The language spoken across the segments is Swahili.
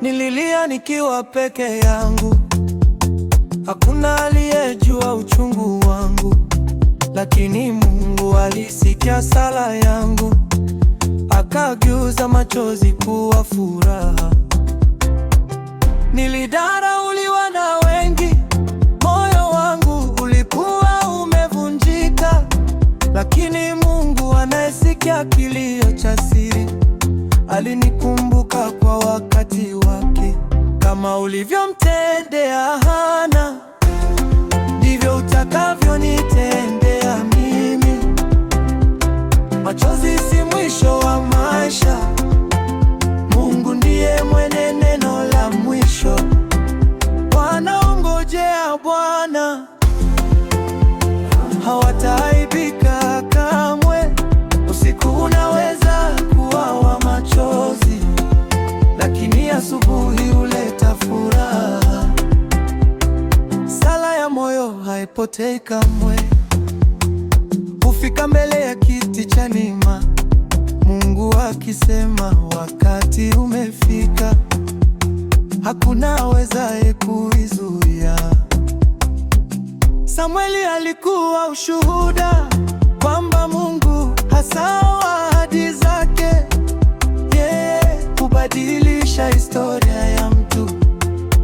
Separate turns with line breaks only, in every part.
Nililia nikiwa peke yangu, hakuna aliyejua uchungu wangu, lakini Mungu alisikia sala yangu, akageuza machozi kuwa furaha. Nilidharauliwa na wengi, moyo wangu ulikuwa umevunjika, lakini Mungu anayesikia kilio cha siri alinikumbuka kwa wakati wake. Kama ulivyomtendea Hana, ndivyo utakavyonitendea mimi. Machozi si mwisho wa maisha, Mungu ndiye mwenye neno la mwisho. Wanaongojea Bwana hawataaibika kamwe. Usiku unaweza kuwa wa machozi, lakini asubuhi huleta furaha. Sala ya moyo haipotei kamwe, hufika mbele ya kiti cha neema. Mungu akisema wakati umefika, hakuna awezaye kuizuia. Samweli alikuwa ushuhuda kwamba Mungu hasahau ahadi zake. Yeye hubadilisha historia ya mtu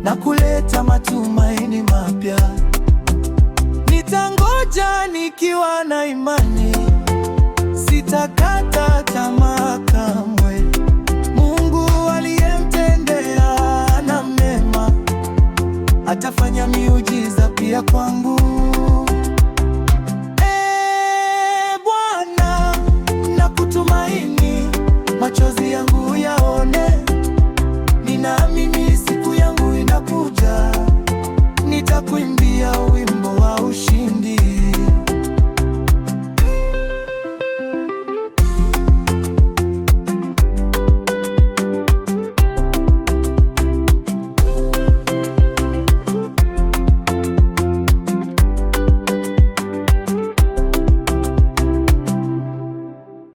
na kuleta matumaini mapya. Nitangoja nikiwa na imani, sitakata tamaa kamwe. Mungu aliyemtendea Hana mema atafanya miujiza pia kwangu.